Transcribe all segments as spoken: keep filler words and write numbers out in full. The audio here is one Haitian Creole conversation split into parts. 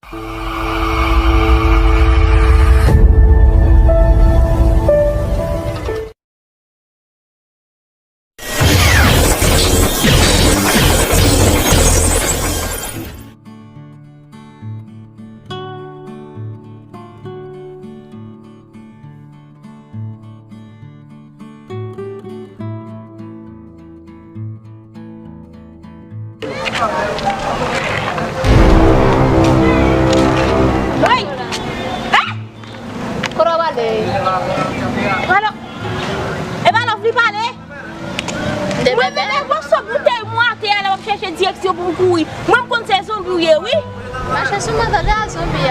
Hey! Ah! Kote w prale? Alò, e pa Love li pale? Mwen menm, e gwo sòt boutèy mwen atè a la, w ap chèche direksyon pou m kouri. Mwen, m konn se zonbi w ye, wi. Mache sou mwen, tande a zonbi a.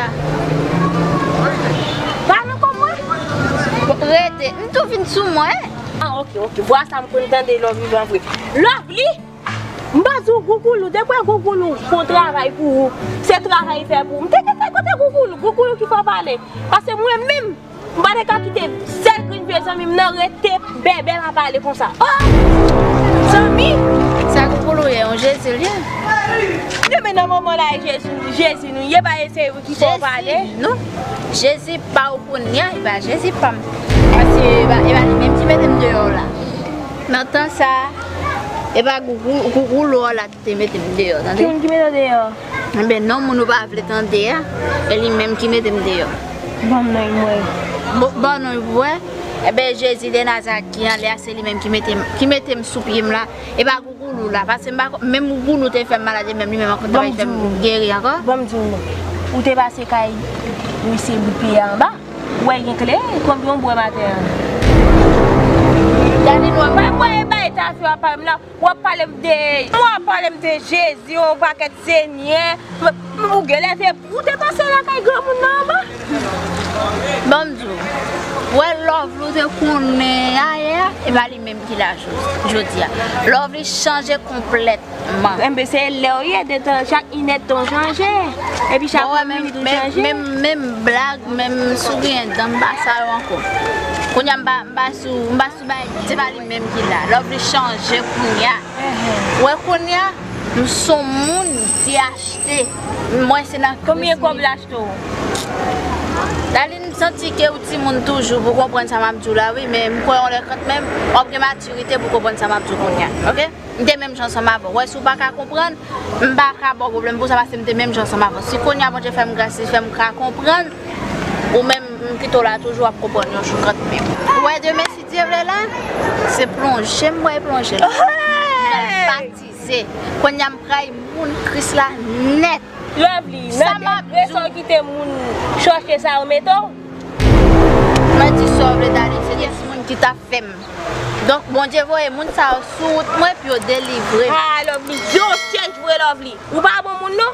Pale ankò mwen. Bon, rete, m tou vin sou mwen. Ah, ok, ok. Vwa sa m konn tande Love li vre. Love li? M pa di w Gougoulou, depi w wè Gougoulou fè yon travay pou ou, se travay li fè pou ou. M te gentan kote Gougoulou, Gougoulou ki fè w pale. Paske mwen menm, m pa te ka kite sèl grenn vye zanmi m nan rete bèbè pa pale konsa. Oh! Zanmi! Sa Gougoulou ye, yon Jezi l ye. Demen nan moman la, e Jezi, Jezi nou ye, pa eseye ki fè w pale. Jezi nou. Jezi pa w kounye a, e pa Jezi pa m. Paske e pa, e pa li menm ki mete m deyò la. Nan tan sa, e pa Gougou, Gougoulou la ki te mete m deyò, tande? Ki moun ki mete w deyò? Enben, non, moun ou pa vle tande a, e li menm ki mete m deyò. Ban m non pou m wè. Bon, ban non pou w wè. Enben, Jezi de Nazarèt ki anlè a, se li menm ki mete m, ki mete m sou pye m la. E pa Gougoulou la, paske m pa konn, menm Gougoulou te fè m malad, e menm li menm ankò te pa fè m geri ankò. Ban m di w non. Ou te pase kay mesye bout pye a anba. Ou wè gen kle, konbyen w bwè maten an? Gade nou, pa bwè e bay tafya w ap pale m la. W ap pale m de, w ap pale m de Jezi, yon pakèt senyè. Ou genlè te, ou te pase lakay granmoun nan anba. Ban m di w, wè Love li w te konnen ayè a, e pa li menm ki la jodi a. Love li chanje konplèt. Enben, se lè w ye, de tan, chak inèdtan w chanje. Epi chak menm minit ou chanje. Menm, menm blag, menm souri, dan m pa sa yo ankò. Kounye a m pa, m pa sou, m pa sou bay, se pa li menm ki la. Love li chanje kounye a. Wè kounye a, m son moun ki achte. Mwen se nan Kris. Konbyen kòb l achte w? Daline, m santi ke ou timoun toujou pou konprann sa m ap di w la, wi, men m kwè yon lè kanmenm, w ap gen matirite pou konprann sa m ap di w kounye a, oke? M te menm jan ansanm avè w. Wè, si w pa ka konprann, m pa ka ba w pwoblèm pou sa, paske m te menm jan ansanm avè w. Si kounye a Bondye fè m gras, li fè m ka konprann, ou menm, m kite w la toujou, w ap konprann yon jou kanmenm. Ou wè, demen, si Dye vle la, se plonje m pral plonje la. Hey! M pral batize. Kounye a, m pral moun Kris la nèt. Lovely, nan degre sa w kite moun chòche sa yo mete w? Mwen di sa w vle, Daline, se te moun ki t ap fè m. Donk, Bondye voye moun sa yo sou wout mwen pou yo delivre m. Ah, Lovely, di yon chèch vre, Lovely. Ou pa bon moun, non.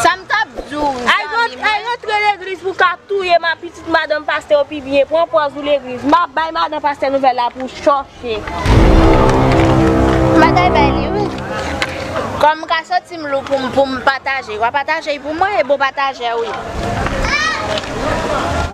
Sa m t ap di w, zanmi mwen. Al rantre legliz pou w ka touye m a pitit madanm pastè yo pi byen. Pran pòz ou legliz. M ap bay madanm pastè nouvèl la pou w chòche. M pa t al bay li, wi. Kòm m ka soti m lou pou m, pou m pataje, w a pataje l pou mwen, e bon patajè, wi.